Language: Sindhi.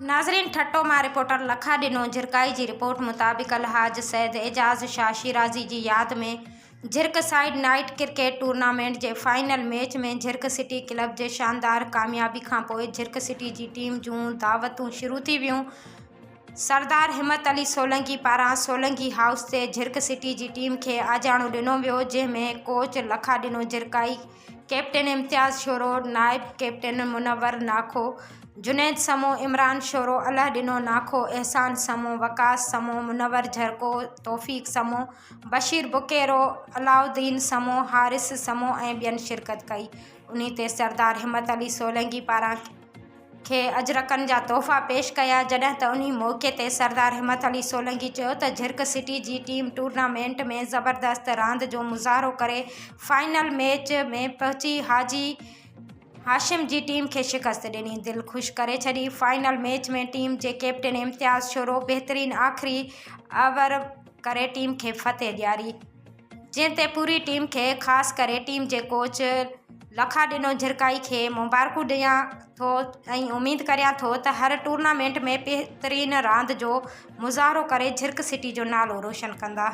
ناظرين ٺٽو مان رپورٽر لکا ڏنو جھرڪائي جي رپورٽ مطابق الحاج سيد اعجاز شاهه شيرازي جي ياد ۾ Jhirk side night cricket tournament جي final match ۾ Jhirk city club جي شاندار ڪاميابي کانپوء جھرڪ سٽي جي ٽيم جون دعوتون شروع ٿي ويون سردار همت علي سولنگي پاران سولنگي هائوس تي جھرڪ سٽي جي ٽيم کي آجياڻو ڏنو ويو جنهن ۾ ڪوچ لکا ڏنو جھرڪائي ڪئپٽن امتياز شورو، نائب ڪئپٽن منور ناکو، جنيد سمون، عمران شورو، الهه ڏنو ناکو، احسان سمون، وقاص سمون، منور جهرڪو، توفيق سمون، بشير بڪيرو، علاؤالدين سمون، حارث سمون ۽ ٻين شرڪت ڪئي. انهي تي سردار همت علي سولنگي پاران کي اجرڪن جا تحفا پيش ڪيا جڏهن ته انهي موقعي تي سردار همت علي سولنگي چيو ته جهرڪ سٽي جي ٽيم ٽورنامينٽ ۾ زبردست راند جو مظاهرو ڪري فائنل ميچ ۾ پهچي حاجي هاشم جي ٽيم کي شڪست ڏني دل خوش ڪري ڇڏي فائنل ميچ ۾ ٽيم جي ڪئپٽن امتياز شورو بهترين آخري اوور ڪري ٽيم کي فتح ڏياري. جنهن تي پوري ٽيم کي خاص ڪري ٽيم جي ڪوچ لکاڏنو جھرڪائي کي مبارڪون ڏيان ٿو ۽ اميد ڪريان ٿو ته هر ٽورنامينٽ ۾ بهترين راند جو مظاهرو ڪري جھرڪ سٽي جو نالو روشن ڪندا.